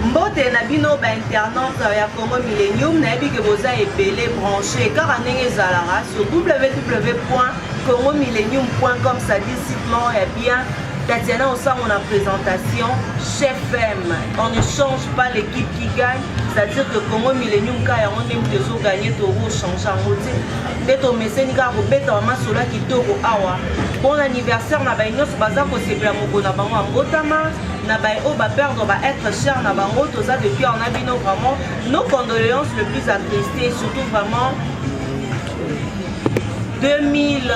Mbote na bino ba internautes ya Congo Millennium, nayebi ke boza ebele branché kaka ndenge ezalaka sur www.congomillennium.com, c'est-à-dire site moko ya bien. Tatiana Osango na présentation, Chef M. On ne change pas l'équipe qui gagne, c'est-à-dire que Congo Millennium ka yango nde moto ezo gagner, toko changer yango te. Nde tomeseni kaka kobeta ba masolo ya kitoko awa. Bon anniversaire na baye nyonso baza kosepela mokolo na bango ya mbotama, na baye oyo ba perdre ba être cher na bango, toza de cœur na bino vraiment. Nos condoléances le plus attristées, surtout vraiment 2000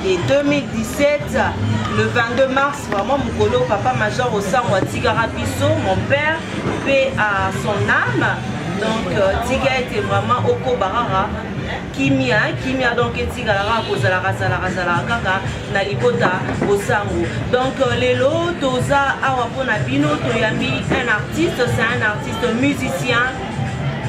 et 2017, le 22 mars, vraiment mokolo papa major Osango atikaka biso, mon père, paix à son âme. Donc tika ete vraiment okoba kaka kimia kimia, donc etikalaka kozalaka zalaka zalaka kaka na libota Osango. Donc lelo toza awa mpona bino, toyambi un artiste, c'est un artiste musicien,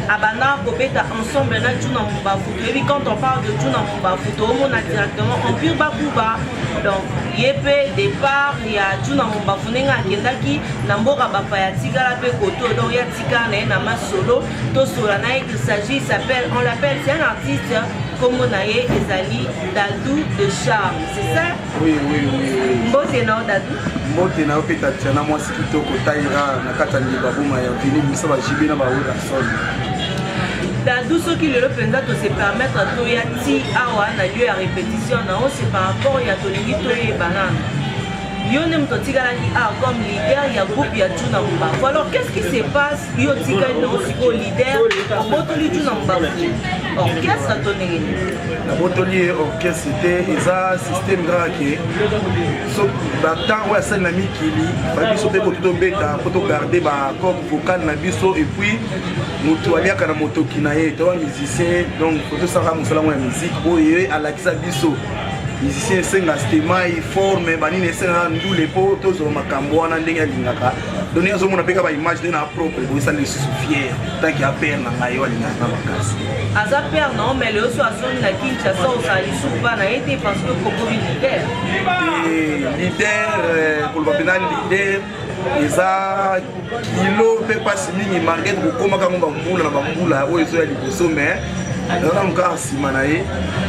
abandaka kobeta ensemble na Djuna Mumbafu. Toyebi, quand on parle de Djuna Mumbafu, toomona directement Empire Bakuba. Donc ye mpe départ ya Djuna Mumbafu, ndenge akendaki na mboka bapaya, atikala mpe koto. Donc ye atikala na ye na masolo, tosola na ye. Il s'agit, il s'appelle, on l'appelle, c'est un artiste, kombo na ye ezali Dadou de Charme, c'est ça? Oui. Mbote na yo, Dadou. Mbote na yo mpe, Tatiana, mwasi kitoko taira na kati ya ndeba boma ya vini bisa bajibe na bawerason. Dadou, soki lelo mpenza tose permettre toya ti awa na lieu ya répétition na yo, c'est par rapport ya tolingi toyeba nano yo nde moto otikalaki awa comme leader ya groupe ya Djuna Mumbafu. Alors, qu'est ce qui se passe? Yo otikali nango sikoyo leader, obotoli Djuna Mumbafu orchestre to ndenge nini? Nabotoli ye orchestre te, eza système kaka ke so batemps oyo asali na mikili ba biso mpe koki tobeta mpo togarde bacorde vocale na biso. Et puis moto aliaka na motoki na ye, toba musicien, donc faut tosalaka mosala ngo ya musique oyo ye alakisa biso. Musicien esenga stemai forme banini, esengaka ndule mpo tozwa makambo wana ndenge alingaka. Donc ndenge azomona mpe ka baimage ndenge na propre boye, esali lisusu fier tant que apere na ngai oyo alingaka na makasi. Aza père na mais lelo so azongi na Kinshasa, ozala lisusu mpa na ye te parce que kokomi leader. Leader, koloba mpena leader eza kilo mpe mpasi mingi, malgré kokomaka yango bambula na bambula oyo ezoya liboso, mais naza nanu kaka nsima na ye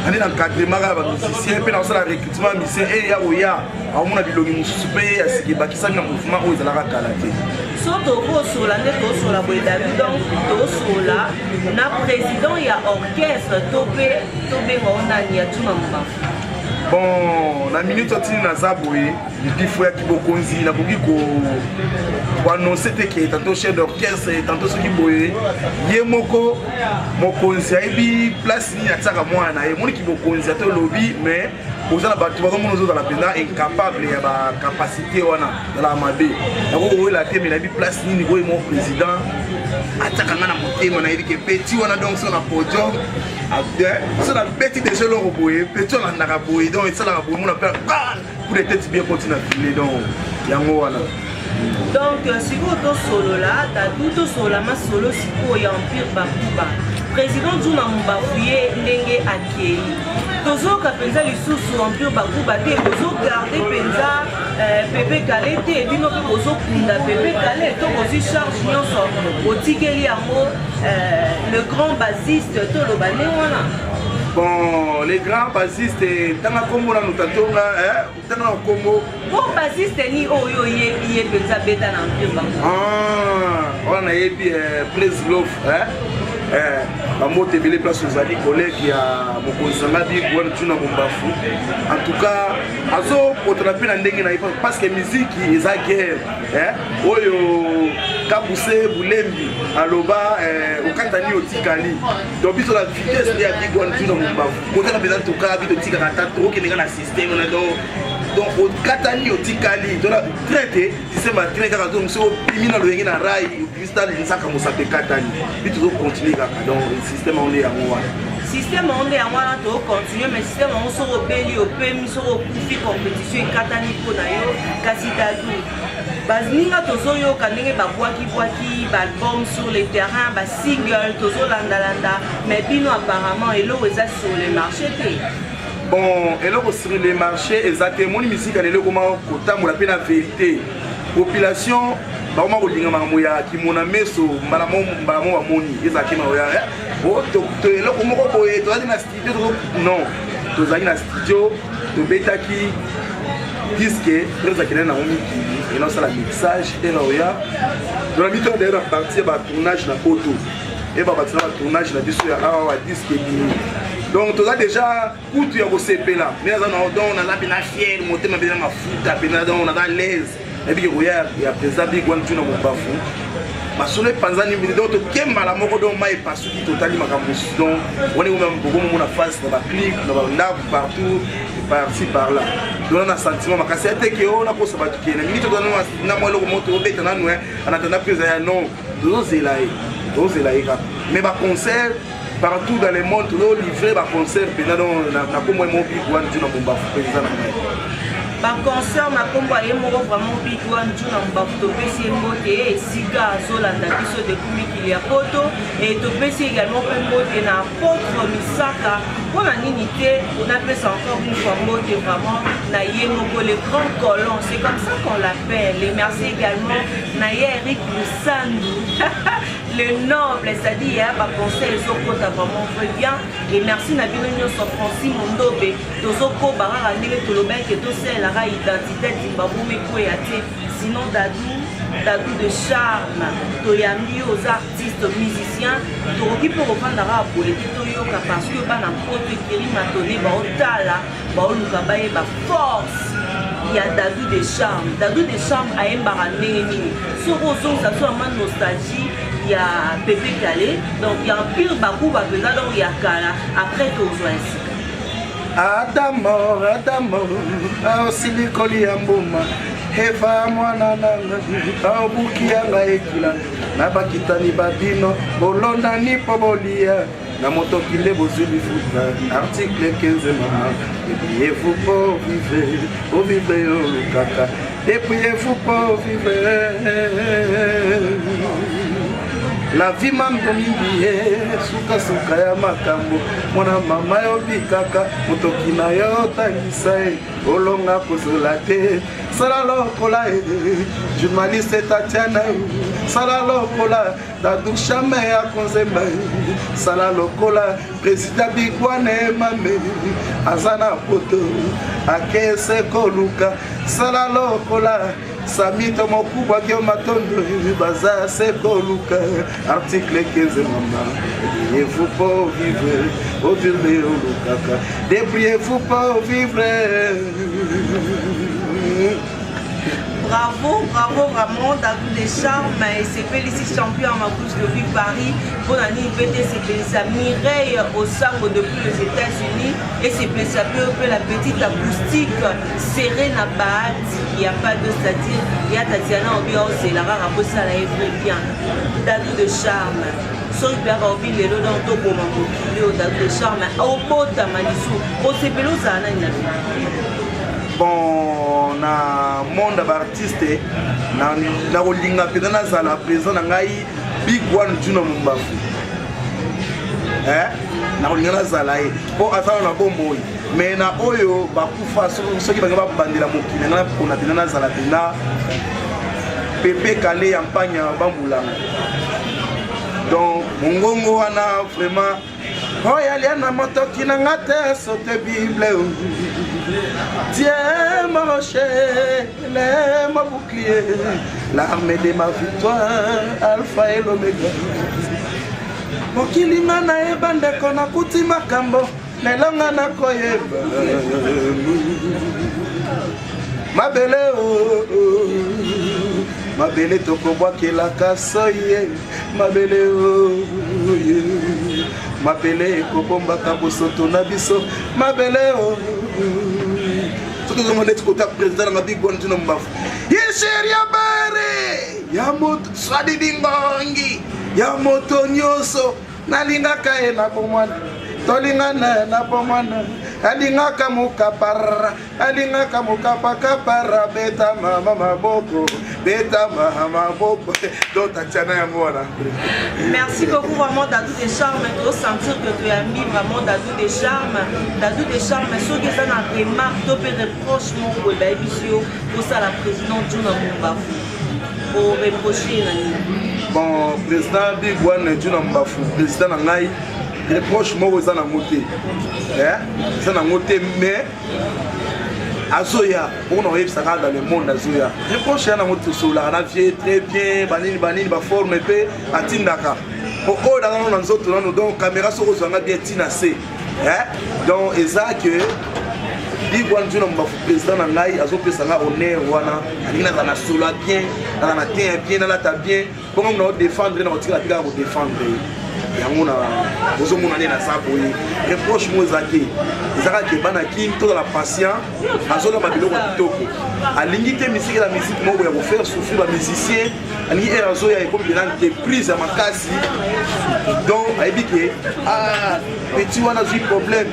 ande na encadrement kaka bamusicien mpe na kosala recrutement ya musicien e ya koya aomona bilongi mosusu mpe ya sika ebakisami na mouvement oyo ezalaka kala te. So tokosola nde tosola boye, David, donc tosola na président ya orchestre to mpe tobenga o nani ya Djuna Mumbafu? Bon, na minute otini naza boye, mpifo ya kibokonzi, nakoki koannonce te ke tantôt chef d'orchestre, tantôt soki boye. Ye moko mokonzi ayebi place nini atiaka mwana na ye. Moni kibokonzi ata olobi, mais oza na bato bazomona ozozala mpenza incapable ya bacapacité wana, ezalaka mabe. Nakoki kowela te, mais nayebi place nini oyo mo président atiaka nga na motema. Nayebi ke petit wana, donc so na podium, so nabeti deja eloko boye, petit alandaka boye, donc esalaka boye, mona mpe coup de tête bien koti na filet. Donc yango wana. Donc sikoyo tosolola, Dadou, tosolola masolo sikoyo ya Empire Bakuba. Président Djuna Mumbafu ye ndenge akei, tozoyoka mpenza lisusu Empire Bakuba te. Bozogarde mpenza Pepe Kale te, bino mpe bozokunda Pepe Kale to bozwi charge nyonso, botikeli yango le grand bassiste, toloba nde wana? Bon, les grands bassiste, ntanga nkombo nanu tatonga, ntanga na nkombo. Bon, bassiste ni oyo oyebi ye mpenza beta na Empire Bakuba? Wana nayebi Blaise Love, bambote ebele place ozali, collègue ya mokonzi na nga big wana Djuna Mumbafu. En tout cas azopotana mpe na ndenge na ye, parce que miziki eza guerre oyo Kabuse Bulembi aloba okatani otikali. Donc biso na vitesse nde ya big wana Djuna Mumbafu kotala mpenza tokaa bi totikaka ata tokokendeka na système wana. Donc okatani otikali, tona train te, système ya train kaka. Donc soki opimi na loyenge na rail, opimisi ta nsaka mosato ekatani, bi tozocontinue kaka. Donc système yango nde yango wana. Système yango nde yango wana, tocontinue, mais système yango, soki obeli opemi, soki okufi, compétition ekatani mpo na yo. Kasi Dadou, baninga tozoyoka ndenge babwaki-bwaki baalbum sur le terrain, basingle tozolandalanda, mais bino apparemment eloko eza sur le marché te. Bon, eloko sur le marché eza te. Emoni misika lelo ekoma kotambola mpe na vérité, population. Bakoma kolinga makambo ya kimona meso mbala mo bamoni ezalaki makambo ya oh, eloko moko boye. Tozalaki na studio, non, tozalaki na studio, tobetaki disque. Prince akendaki nango mikili, akenda kosala mixage ena oya. Donc na mito d'ailleurs na partie ya batournage na poto, eba batina batournage na biso ya awa, disque ebimi. Donc toza déjà kutu ya kosepela nde naza na, donc naza mpena fier, motema mpena mafuta mpena, donc naza l'aise. Nayebiki koya ya président Big One Tuna Mobafu, masolo epanzani, donc tokembala moko, donc mai epasuki, totali makambo mosusu. Donc wana bokomomona face na baclip na bandako partout, par-ci par-là. Donc na sentiment makasi ya teke oyo nakosa bato ke na miniti na mwa eloko moko tobeta nanu en attendant président ya. Non, tozozela ye, tozozela ye kaka, mais baconcert partout dans le monde, tozolivre baconcert mpena. Donc na kombo ye mo Big One Tuna Mombafu, président na ngai. Baconcert na nkombo ya ye moko vraiment Big One Tuna Mobafu. Topesi ye mbote esika azolanda biso depuis mikili ya poto, e topesi également mpe mbote na apôtre Misaka. Mpona nini te napesa encore une fois mbote vraiment na ye moko, le grand colon, c'est comme ça qu'on l'appelle. Et merci également na ye Eric Lusandu, le noble, c'est-à-dire ya baconseil ezokota vraiment très bien. Et merci na bino nyonso. Francis Mondobe, tozokoba kaka ndenge tolobaki, tosalelaka identité Zimbabwe ekweya te. Sinon Dadu, Dadu de Charme, toyambi yo, oza artiste musicien. Tokoki mpe kovanda kaka boye te, toyoka, parce que bana poto ekeri matone baotala, baoluka bayeba force ya Dadu de Charme. Dadu de Charme ayembaka ndenge nini? Soki ozongisa so yama nostalgie ya Pepe Kale, donc ya Empire Bakuba mpenza, donc ya kala, après tozwa esika. Adamo, Adamo osili kolia mbuma, Eva mwana nanga aobuki yanga ekila na bakitani babino bolondani mpo bolia na motoki nde bozwi lifuta. Article 15, mama, débrouillez-vous pour vivre, ovivre olukaka, débrouillez-vous pour vivre la vie. Mambo mingi ye sukasuka ya makambo, mwana mama yobikaka motoki na yo, otangisa ye, olonga kozola te. Sala lokola ye journaliste Tatiana, sala lokola Dadushame ya konzemba, sala lokola président Bigwane Mame, aza na poto, akese koluka. Sala lokola Samito mokubwaki yo matondo, baza se koluka. Article 15, mama, débrouillez-vous pour vivre, ovivre olukaka, débrouillez-vous pour vivre. Bravo, bravo vraiment, Dadou des Charmes esepelisi champion ya Mabouche depuis Paris. Mpona nini mpe te esepelisa Mireille Osango depuis les États-Unis, esepelisa mpe mpe la petite acoustique Serena Bahati ya pas de, c'est-à-dire ya Tatiana obi aozela kaka bosala ye vrai bien. Dadou de Charme, soki mpe aka obi lelo, donc toboma mokili oyo, Dadou de Charme obotama lisu, osepeli ozala nani na vie? Bon, na monde ya baartiste, na kolinga mpenza nazala président na ngai Big One Juna Mombafu. Na kolinga nazala ye mpo azala na bomoi, mais na oyo bakufa, soki bange babandela mokili, ngai napona mpenza nazala mpenza Pepe Kale ya Mpanya Bambulanga. Donc mongongo wana vraiment oyo alia na motoki na nga te, sote Bible. Dieu mon rocher, mon bouclier, l'arme de ma victoire, alpha et l'oméga. Mokili nga nayeba, ndeko, nakuti makambo lelo nga nakoyeba mabele o mabele tokobwakelaka soi ye mabele oye, mabele ekobombaka bosoto na biso mabele o. Soki ozongo neti kota président nanga Big One Tuna Mbafu, yesheria bare ya moto swadi bingongi ya moto nyonso nalingaka ye na bomwana, tolingana na bomwana, alingaka mokapara, alingaka mokapakapara. Beta mama maboko, beta mama maboko. Donc Tatiana, yango wana. Merci beaucoup vraiment, Dadou des Charmes. Sentir que tu as mis vraiment Dadou des Charmes. Dadou des Charmes, soki eza na remarque to mpe reproche moko boye bayebisi yo kosala président Juna Mumbafu. Oreproche na nini? Bon, président Big One Djuna Mbafu, président na ngai, reproche moko eza nango te, eza nango te, mais azoya mpona oyebisa kaka dans le monde azoya. Reproche ya nango, tosololaka na vie très bien, banini banini, baforme mpe atindaka po oyo naza nano na nzoto nano. Donc caméra soki ozwanga bien ntina se, donc eza que Big One Djuna Mbafu, président na ngai, azopesa nga honneur wana. Alingi nazala na solo bien, nazala na teint bien, nalata bien, bongo na odéfendre na kotikala mpe kaka kodéfendre ye. Yango na ozomona nde naza boye. Reproche moko eza te, eza kaka ke bana Kini tozala patient. Azolamba biloko ya kitoko, alingi te misiki na misiki moko ya kofaire souffrir bamusicien. Alingi ere azoya ekomi mpena entreprise ya makasi. Donc ayebi ke ah, petit wana azwi problème,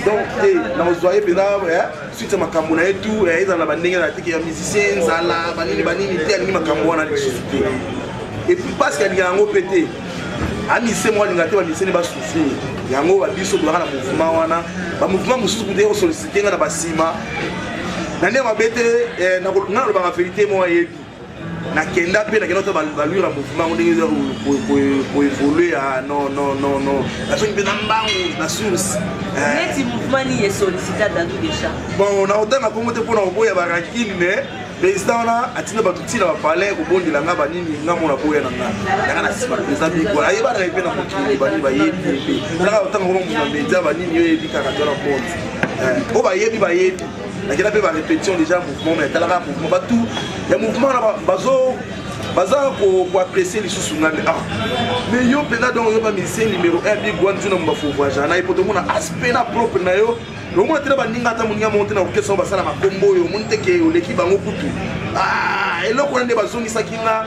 donc te nakozwa ye mpenza suite ya makambo na ye tout. Ezala na bandenge na teke ya musicien, nzala, banini banini te. Alingi makambo wana lisusu te. Et puis parce que alingaka yango mpe te, amise moko alinga te bamise ne basouffrir. Yango babiso tozalaka na mouvement wana, bamouvement mosusu kuta kosollicite nga na basima na ndenge mabe te. Nga nalobaka vérité moko, ayebi nakenda mpe nakenda ota balure ya mouvement yango ndenge eza koévolue. Non, non, non, non, nazongi mpe na mbangu na source. Neti mouvement nini esollicita Dadou déjà? Bon, na kotanga kongo te mpona koboya barankine, mais président wana atinda bato ntina bapalais kobondela nga banini. Nga mona boya na nga yanga na nsima président Bigwa ayebanaka mpe na mokili, banini bayebi ye mpe ezaka kotanga koma moto na média banini. Oyo yebi kaka to na monde oyo bayebi, bayebi. Nakenda mpe barépétition déjà mouvement, mais etalaka mouvement, batu ya mouvement wana bazo baza koapprécie lisusu nga. Ah, mais yo mpenza, donc yo bamusicien numéro 1 Big One Djuna Mbafu, voyage na ye po tomona aspect na propre na yo. Omona te na baninga, ata moninga moko te na orchestre oyo basala makombo oyo. Omoni te ke oleki bango kutu. Eloko wana nde bazongisaki nga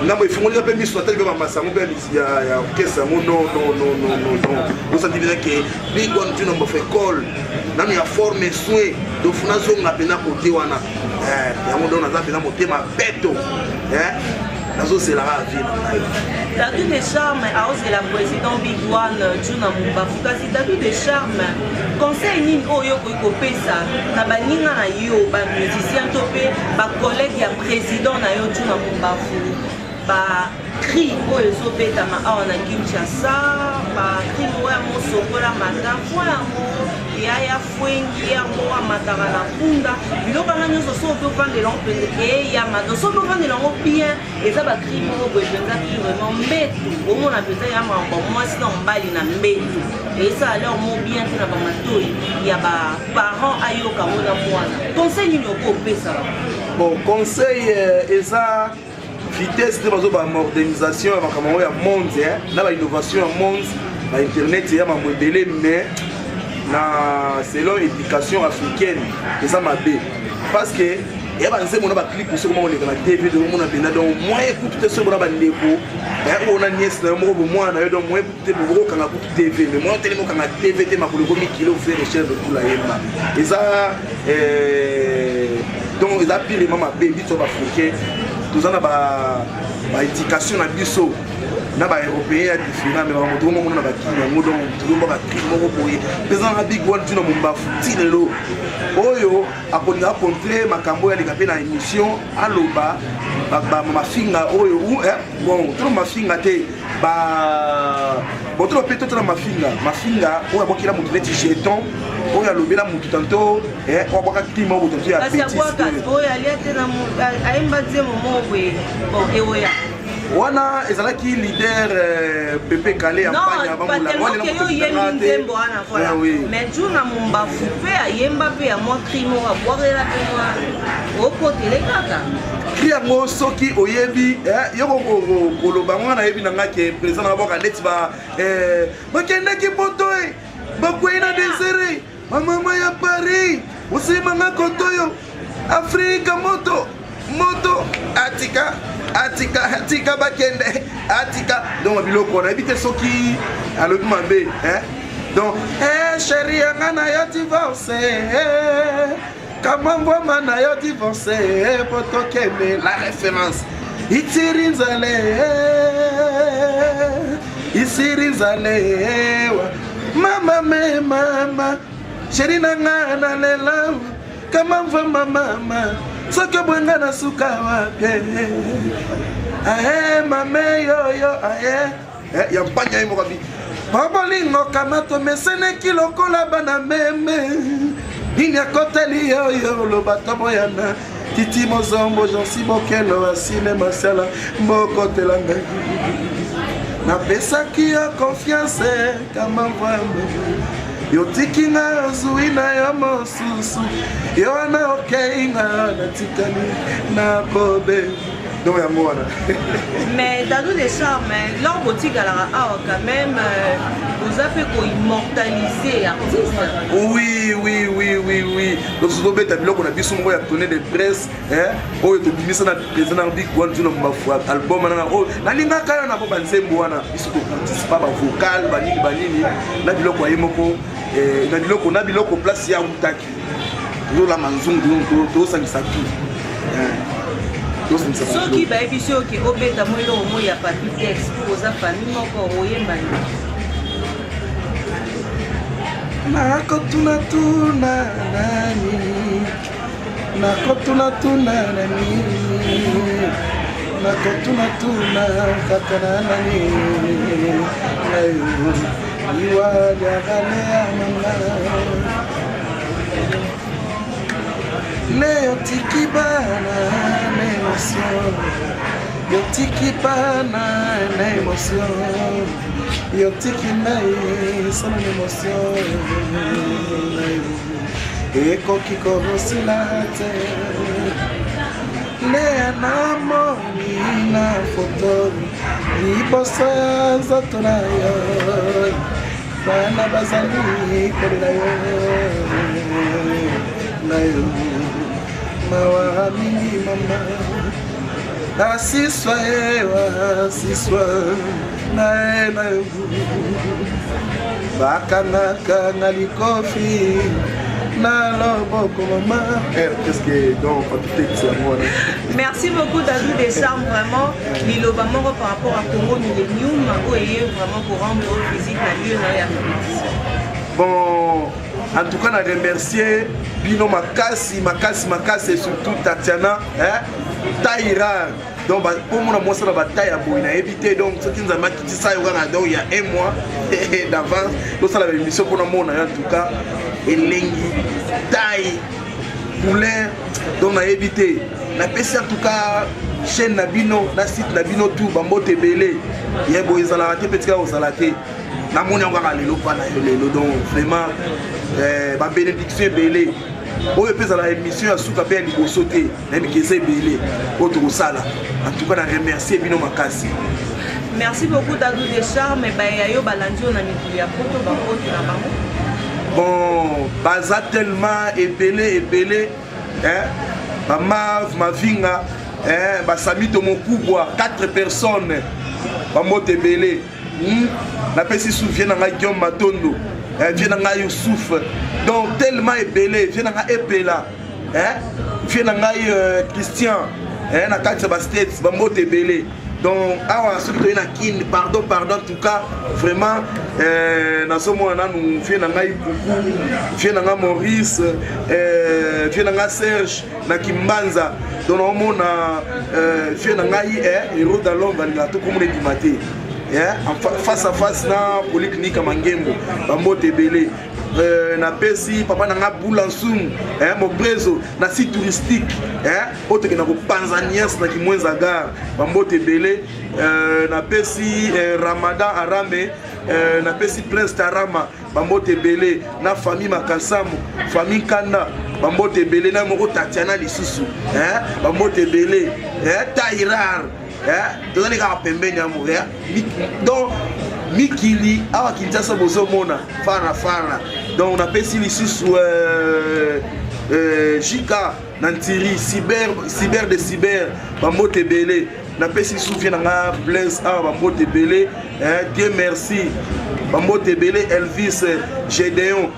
ngambo, efungolika mpe miso, natali mpe bamasa yango mpe ya orchestre yango. Non, non, non, non, non, non, osanti mpenza ke Big One Djuna Mbafu école nanu ya forme soin. Donc funa azonga mpenza kote wana yango. Donc naza mpenza motema peto, nazozelaka vie na ngai. Dadou de Charme aozela président Big One Djuna Mumbafu. Kasi Dadou de Charme, conseil nini oyo okoki kopesa na baninga na yo bamusicien to mpe bacollègue ya président na yo Djuna Mumbafu? Bacri oyo ezobetama awa na Kinshasa, bacri moko ya mosokola mata fo yango yaya fwengi yango amataka na punda, biloko wana nyonso, so ope ovandela yango mpenza eyama. Donc soki ovandela yango bien, eza bacri moko boye mpenza purement mbetu. Omona mpenza ya makambo mwasi na mobali na mbetu, esala leur mo bien te na bamatoi ya baparent ayoka yango na mwana. Conseil nini okopesa? Bon, conseil eza vitesse te. Bazo bamodernisation ya makambo yango ya monde na bainnovation ya monde, bainternet ya mambo ebele, mais na selon éducation africaine eza mabe, parce que ya banzembo na baclip soki moko oleka na TV, omona mpenza. Donc moyen kutu te, soki bona bandeko oyo na nièce na yo moko, bomwana na yo, donc moyen kutu te bokokanga kutu TV. Mais moyen telemi okanga TV te, makolo ekomi kilo. Frère Cher de Tula yemba eza, donc eza pirement mabe. Biso baafricain toza na baéducation na biso na baeuropéen ya différent, mais makambo tokomomona na bakini yango. Donc tozomba bacri moko boye mpenza na Big One Djuna Mombafu ti lelo oyo akolinga acontre makambo oyo aleka mpe na émission aloba mafinga oyo. Bon, tolo mafinga te, bon, tolo mpe totala mafinga, mafinga oyo abwakela motu neti jeton oyo alobela motu tanto oyo abwaka klima oyo tanto ya. Kasi abwaka oyo alia te na ayemba nzembo moko boye. Bon, eoya. Wana ezalaki leader Pepe Kale ya mpanya. Oyembi nzembo wana, voilà, mais Djuna Mombafu mpe ayemba mpe ya mwa cri moko abwakela mpe mwa okotele kaka. Cri yango soki oyebi yo koloba ngo, nayebi na nga ke président na bwaka neti bakendaki poto e bakwei na désert, bamama ya Paris osimanga kotoyo Afrika moto moto atika atika atika bakende atika. Donc biloko nayebi te soki alobi mabe. Donc chéri yanga na yo divorce, kamwambwama na yo divorce po tokende la référence itiri nzale isiri nzale mama me mama chéri na nga nalela kamamvama mama. Soki obwenga na suka wapi? Ae mame yoyo ae eh, ya mpanya ye moko abi bobolingo kamato meseneki lokola bana meme nini akoteli yoyo oloba toboyana titi mozombo jansi bokelo asine masala mbokotela ngai napesaki yo confiance kama mvambo yotiki nga ozwi na yo mosusu yo wana okei nga natikali nakobe donc yango wana. Mais Dadou de Charme, lors botikalaka awa quand même, oza mpe koimmortaliser artiste. Oui, donc tozobeta biloko na biso moko ya tournée de presse oyo tobimisa na président na Big One Zuna Mbafu, album wana oyo nalingaka yo na po banzembo wana biso toparticipa, bavocal banini banini na biloko ya ye moko, na biloko place ya utaki tozolama nzungu, tozosangisa tout. Soki bayebi so oke obeta mo eloko mo ya Papi Tex mpo oza famille moko, oyemba nini? Nakotunatuna nani, nakotunatuna nani, nakotunatuna kaka na nani nayo liwa liakale ya mama le yotiki bana na émotion, yotiki bana na émotion, yotiki ngai solo na émotion ekoki kosila te. Leya namoni na foto liboso ya nzoto na yo, bana bazali kolela yo na yo mawa mingi mama asiswa ewa asiswa na ye na yo bakangakanga likofi na loboko mama. Qu'est-ce que donc Papi yango wana. Merci beaucoup Dadou des Charmes, vraiment liloba moko par rapport à Congo Millennium oyo eye vraiment korendre visite na lieu na yo ya répétition. Bon, en tout cas na remercier bino makasi makasi makasi et surtout Tatiana, hein, taille donc mpo mona mwasi na bataille ya boye nayebi te. Donc soki Nzambe akitisa yo kaka, donc ya un mois d'avance tosala baémission mpona mona yo. En tout cas elengi, taille, couleur, donc nayebi te. Napesi en tout cas chaîne na bino na site na bino tout bambote ebele. Ye boye ezalaka te mpe tikaka kozala te. Namoni yango kaka lelo mpa na yo lelo. Donc vraiment babénédiction ebele. Oyo mpe ezala émission ya suka mpe ya liboso te, nayebi ke eza ebele oyo tokosala. En tout cas na remercier bino makasi. Merci beaucoup Dadou des Charmes. Baya yo balandi yo na mikili ya poto, bambote na bango. Bon, baza tellement ebele ebele, hein? Bamav Mavinga, hein? Basamito mokubwa, 4 personnes, bambote ebele. Napesi su vie na ngai Guillaume Matondo, vie na ngai Youssouf, donc tellement ebele, vie na ngai Epela, hein? Vie na ngai Christian, hein? Na kati ya bastates, bambote ebele. Donc awa soki toye na Kine, pardon, pardon, en tout cas vraiment nazomona nanu vie na ngai Kuku, vie na ngai Maurice, vie na ngai Serge na Kimbanza. Donc naomona vie na ngai Héros d'Alombe, alingaka tokomona ebima te face à face na polyclinique ya Mangembo, bambote ebele. Napesi papa na nga Bula Nsumu, Mobrezo na site touristique oyo tokenda kopanza niance na Kimwenza gare, bambote ebele. Napesi Ramadan Arame, napesi Prince Tarama, bambote ebele na famille Makasamu, famille Kanda, bambote ebele na moko Tatiana lisusu, bambote ebele. Tairar tozali kaka pembeni ya morea. Donc mikili awa Kinshasa bozomona fara fara. Donc napesi lisusu Jika na Ntiri, cyber, cyber de cyber, bambote ebele. Napesi lisusu vie na nga Blaise awa, bambote ebele. Dieu merci, bambote ebele. Elvis Gédéon,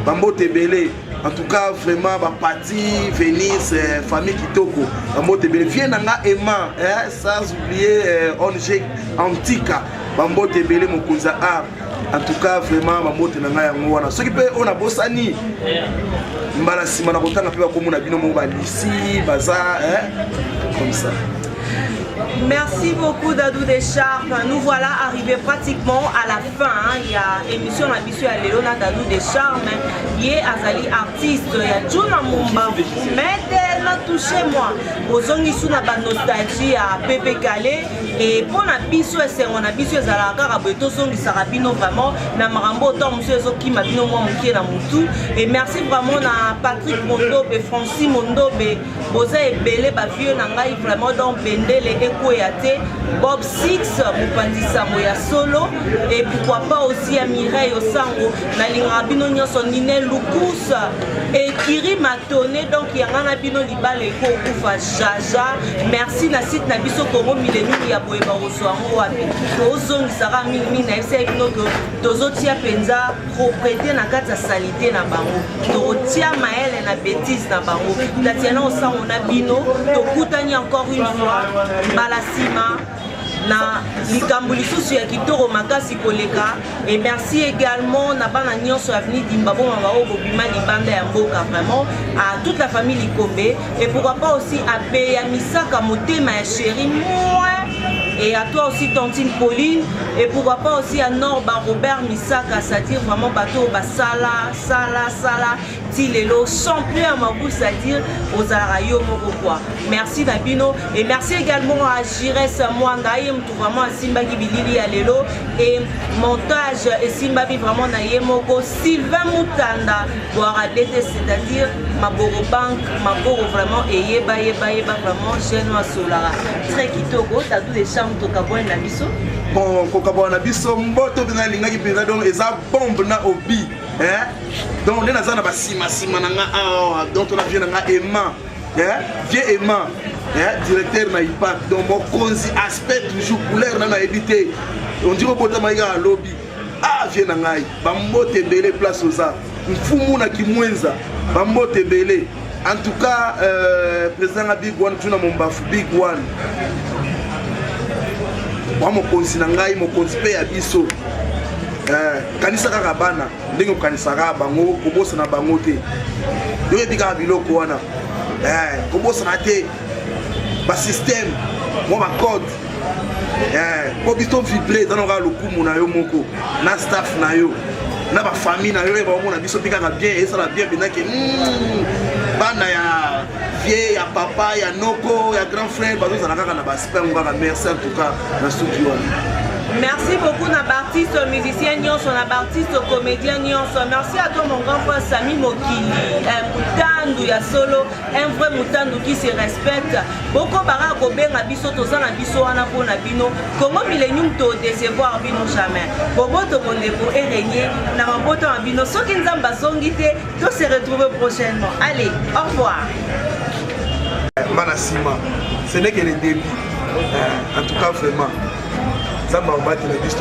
bambote ebele. En tout cas vraiment bapati Venise, famille kitoko, bambote ebele. Vie na nga Emma, sans oublier ONG Antika. Bambote ebele, mokonzi ya art. En tout cas, vraiment, bambote na ngai yango wana. Soki mpe oyo nabosani, mbala nsima na kotanga mpe bakomona bino moko balisi baza comme ça. Merci beaucoup, Dadou Descharmes. Nous voilà arrivés pratiquement à la fin, hein. Il y a émission na biso ya lelo na Dadou Descharmes. Ye azali artiste ya Djuna Mumba. Mais tellement touché moi. Ozongi su na ba nostalgie ya Pepe Kalé et mpo na biso, esengo na biso ezalaka kaka boye, tozongisaka bino vraiment na makambo oyo mosusu ezokima bino mwa mokie na motu. Et merci vraiment na Patrick Mondobe, Francis Mondobe, boza ebele, bavieux na ngai vraiment. Donc bendele ekweya te. Bob 6, mopanzi sango ya solo, et pourquoi pas aussi ya Mireille Osango. Nalingaka bino nyonso, Nine Lukus, Ekiri Matone. Donc yanga na bino, libala ekokufa jaja. Merci na site na biso Congo Millennium. Ya boye bakozwa yango wapi? Tozongisaka mingimingi, nayebisa ye bino ke tozotia mpenza propreté na kati ya saleté na bango, tokotia mayele na bétise na bango. Tatiana Osango na bino, tokutani encore une fois mbala nsima na likambo lisusu ya kitoko makasi koleka. Et merci également na bana nyonso ya avenue Dimbaboma, baoyo bobima libanda ya mboka, vraiment à toute la famille Likombe, et pourquoi pas aussi à Beya Misaka, motema ya chéri moi, et à toi aussi, tantine Pauline, et pourquoi pas aussi à Norba Robert Misaka, c'est-à-dire vraiment bato basala sala sala ti lelo, champion ya mabu, c'est-à-dire ozalaka yo moko quoi. Merci na bino et merci également à Jires Mwanga, ye mutu vraiment asimbaki bilili ya lelo et montage esimbami vraiment na ye moko Sylvain Mutanda Bwara DT, c'est-à-dire Maboro Bank Maboro, vraiment eyeba yeba yeba, vraiment jeune asolaka très kitoko. Dadou Descharmes, tokabwani na biso. Bon, kokabwana na biso, mboto mpenza alingaki mpenza. Donc eza bombe na obi, hein? Donc nde naza na basimasiма na nga awa. Donc tona vieux na nga Ema, hein? Vieux Ema, hein? Directeur na IPAC. Donc mokonzi, aspect toujours, couleur nano ayebi te, on dirait obotamaki kaka lobi. Ah, vieux na ngai, bambote ebele place oza, mfumu na Kimwenza, bambote ebele. En tout cas, président nga Big One, Tuna Mombafu, Big One wa mokonzi na ngai, mokonzi mpe ya biso. Kanisa kaka bana ndenge okanisaka bango, kobosana bango te. Yoyebi kaka biloko wana, kobosana te basystème mwa bacode mpo biso vibre eza kaka lokumu na yo moko na staff na yo na bafamille na yo. Oyo baomona biso mpe kaka bien, esala bien mpenzake bana ya vieux, ya papa, ya noko, ya grand frère, bazozala kaka na baaspect yango kaka. Merci en tout cas na suki wana. Merci beaucoup na baartiste musicien nyonso, na baartiste comédien nyonso. Merci à toi, mon grand frère Sami Mokili, un mutandu ya solo, un vrai mutandu qui se respecte. Bokobaka kobenga biso, toza na biso wana mpona bino. Congo Millennium, todécevoir bino jamais. Boboto bondeko erégner na mabota na bino. Soki Nzambe azongi te, to se retrouver prochainement. Allez, au revoir. Mbala nsima, ce n'est que le début. En tout cas, vraiment, Nzambe akobatela biso.